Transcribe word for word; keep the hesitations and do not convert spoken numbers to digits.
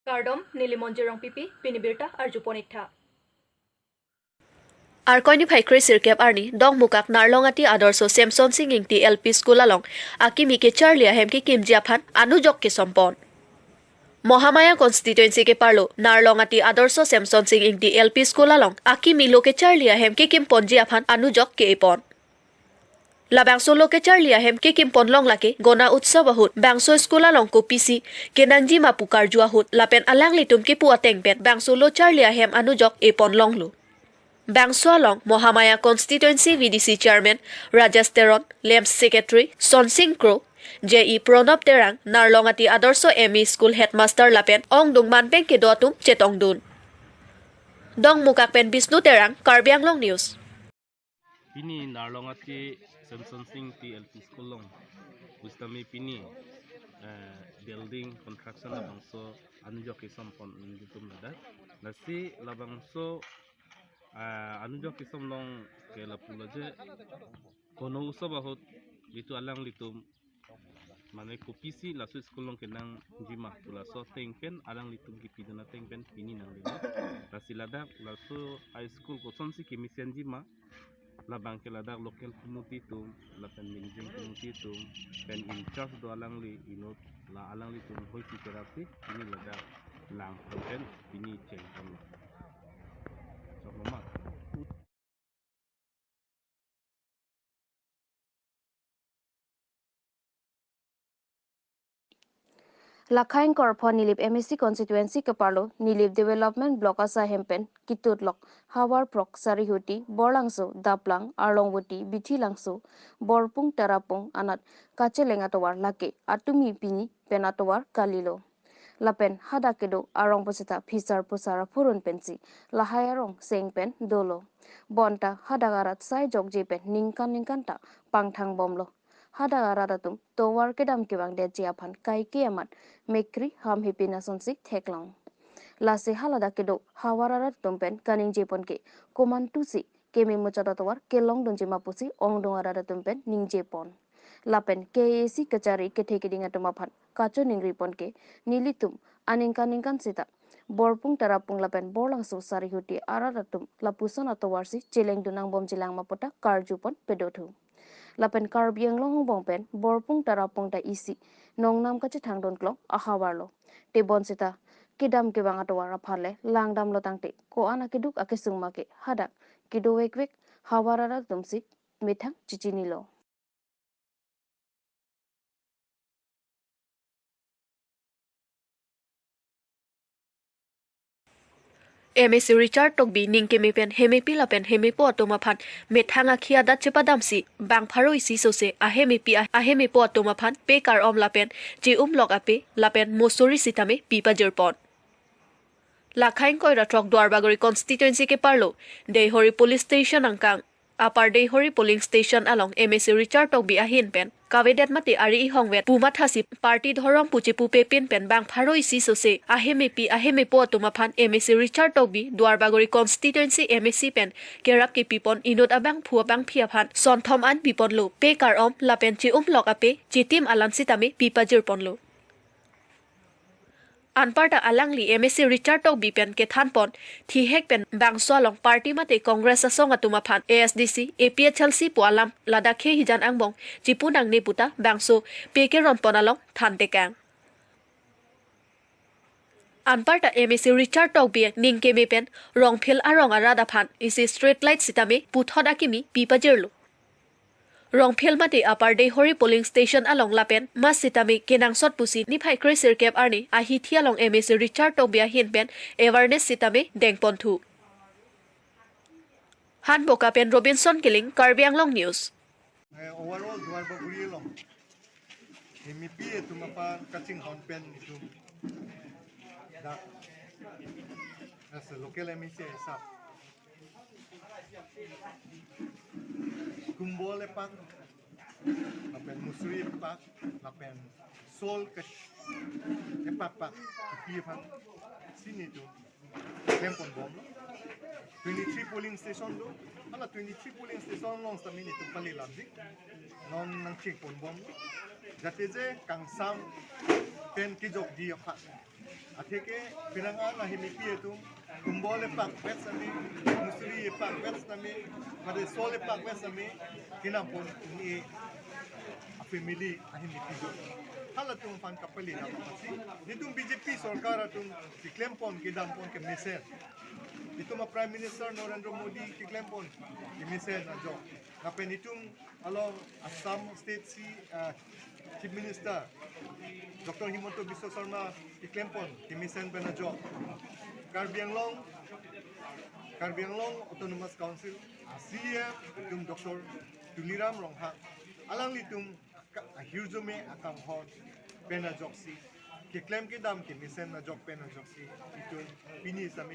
Kardom, neli Monjir Rongpipi, pini birta arjupon iktha. Arkoi niphai kre sirkep arni, Dongmukak Narlongati Adorsho Semsonsing Ingti L P School along akimi kecharli ahem kekimji aphan anujok kesompon. Mahamaya constituency keparlo Narlongati Adorsho Semsonsing Ingti L P School along akimi lo kecharli ahem kekimponji aphan anujok ke-epon. Labangso lo kecharli ahem kekimponlong lake Gona Utsav ahut bangso school along kopisi kenangji ma pu karju ahut lapen alanglitum kepu ateng pen bangso lo charli ahem anujok eponlonglo. Bangso along Mahamaya constituency V D C chairman Rajesh Teron, LAMPS secretary Sonsing Kro, J E Pranab Terang, Narlongati Adorsho M E school headmaster lapen ongdung manpeng kedo atum chetongdun. Dongmukak pen Bisnu Terang, Karbi Anglong News. Pini Narlongati Semsonsing Ingti L P School along pusitame pini, eh, building construction labangso anujok kesompon nelitum ladak. Lasi labangso, eh, anujok kesomlong ke lapulo je Gona Utsav ahut itum alanglitum mane kopisi laso school along kenangji ma pu laso ateng pen alanglitum kepidun ateng pen pini nanglelo. Lasi ladak laso a-school kosonsi kemesenji ma, labang ke ladak local committee atum lapen Minjeng committee atum pen in charge do alangli inut, la alanglitum hoisi kerapsi pini ladak lang pen pini chengponlo. Choklo ma. Lakhaing Korpho Nilip M A C constituency keparlo Nilip Development Block asai ahem pen kitutlok Havar Prok Sarihuti, Borlangso, Daplang, Arlongvoti, Bithilangso, Borpung Tarapung anat kacheleng atovar lake atumi pini pen atovar kalilo. Lapen hadak kedo arong pusita phisar pusar aphurun pensi lahai arong seng pen dolo. Bonta hadak arat sai jokje pen ningkan ningkan ta pangthangbomlo. Hadak arat atum tovar kedam kevang detji aphan kaike amat mekri ham hepin asonsi theklong. Lasi haladak kedo havar arat atum pen kaningjepon ke komantusi keme muchot atovar kelongdunji ma pusi ongdung arat atum pen ningjepon. Lapen K A A C kachari kethe keding atum aphan kachoningripon ke nelitum aningkan ningkan sita Borpung Tarapung lapen Borlangso Sarihuti arat atum lapuson atovarsi chelengdun nangbomjilang ma pu ta karjupon pedothu. Lapen Karbi Anglong angbong pen Borpung Tarapung ta isi nongnam kachethangdun klong ahavarlo. Tebon sita kedam kevang atovar aphan le langdamlo tangte ko-an akeduk akesung ma ke hadak kedovekvek havar arat atumsi methang chechinilo. M A C Richard Tokbi ningkeme pen hemepi lapen hemepo atum aphan methang akhi adat chepadamsi bang pharo isi sose ahemepi ah- ahemepo atum aphan pe kar-om lapen che-umlok ape lapen mosori sitame pi pajirpon. Lakhaing Koiratrok Duarbagori constituency keparlo Deihori police station angkang Upper Deihori polling station along M A C Richard Tokbi ahin pen kavedet mate ari ihongvet pu mathasi party dhorom pu chepupe pin pen bang pharo isi sose ahemepi ahemepo atum aphan M A C Richard Tokbi Duarbagori constituency M A C pen kerap kepipon inut abangphu abangphi aphan sonthom an piponlo, pe kar-om lapen che-umlok ape chetim alan sitame pi pajirponlo. Anparta alangli M A C Richard Tokbi pen kethanpon thihek pen bangso along party mate Congress asong atum aphan A S D C, A P H L C pu alam ladak khe hijan angbong chipu nangne puta bangso pe keronpon along thantekang. Anparta M A C Richard Tokbi ningkeme pen Rongphil arong arat aphan isi street light sitame puthot akimi pi pajirlo. Rongphil mate Upper Deihori polling station along lapen mas sitame kenangsot pusi niphai kre sirkep arni ahithi along M A C Richard Tokbi ahin pen awareness sitame dengponthu. Hanboka pen Robinson Killing, Karbi Anglong News. Eh, overall Duarbagori along hemepi atum aphan kachinghon pen itum dak as a local M A C asap kumbol epak, lapen mosori epak, lapen sol ke epak pak kipi aphan si nelitum klempon bomlo. Twenty-three polling station do. Hala twenty-three polling station along sitame nelitum pali lamjik. Non nangchingpon bomlo. Jate je kangsam pen kejokji aphan Atheke penang an ahinipi atum, kumbol epak pet sami, musri epak pet sami, made sol epak pet sami, kinam pon ini a family ahinipi do. Halatum aphan kapali dam pasi. Netum B J P sorkar atum keklem pon kedam pon kemesen. Netum a Prime Minister Narendra Modi keklem pon kemesen ajok. Lapen netum along Assam State si, ah, Chief Minister Doctor Himanta Biswa Sarma keklem pon kemesen pen ajok. Karbi Anglong, Karbi Anglong Autonomous Council a C E M netum Doctor Tuliram Ronghang, alanglitum ka-, ahirjume akanghon pen ajoksi, keklem kedam kemesen ajok pen ajoksi, netum pini sami